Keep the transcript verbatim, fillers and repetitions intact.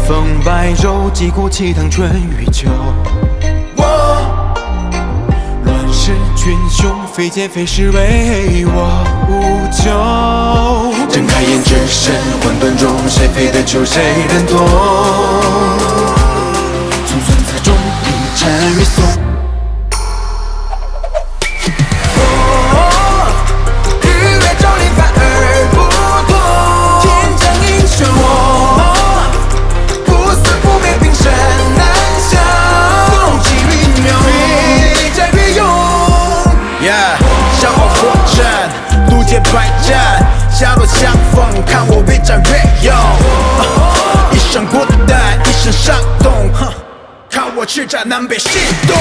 风摆舟，击鼓起腾春与秋。我乱世群雄，非奸非势为我无求。睁开眼，置身混沌中，谁飞得出，谁能躲？葱蒜紫中，一战与宋。 日月照临，反而不痛。天降英雄，我不死不灭，平生难降。风起云涌，谁在御用？ Yeah，笑傲佛战，渡劫百战，下落相逢，看我越战越勇。一身孤胆，一身伤痛，哼，看我叱咤南北西东。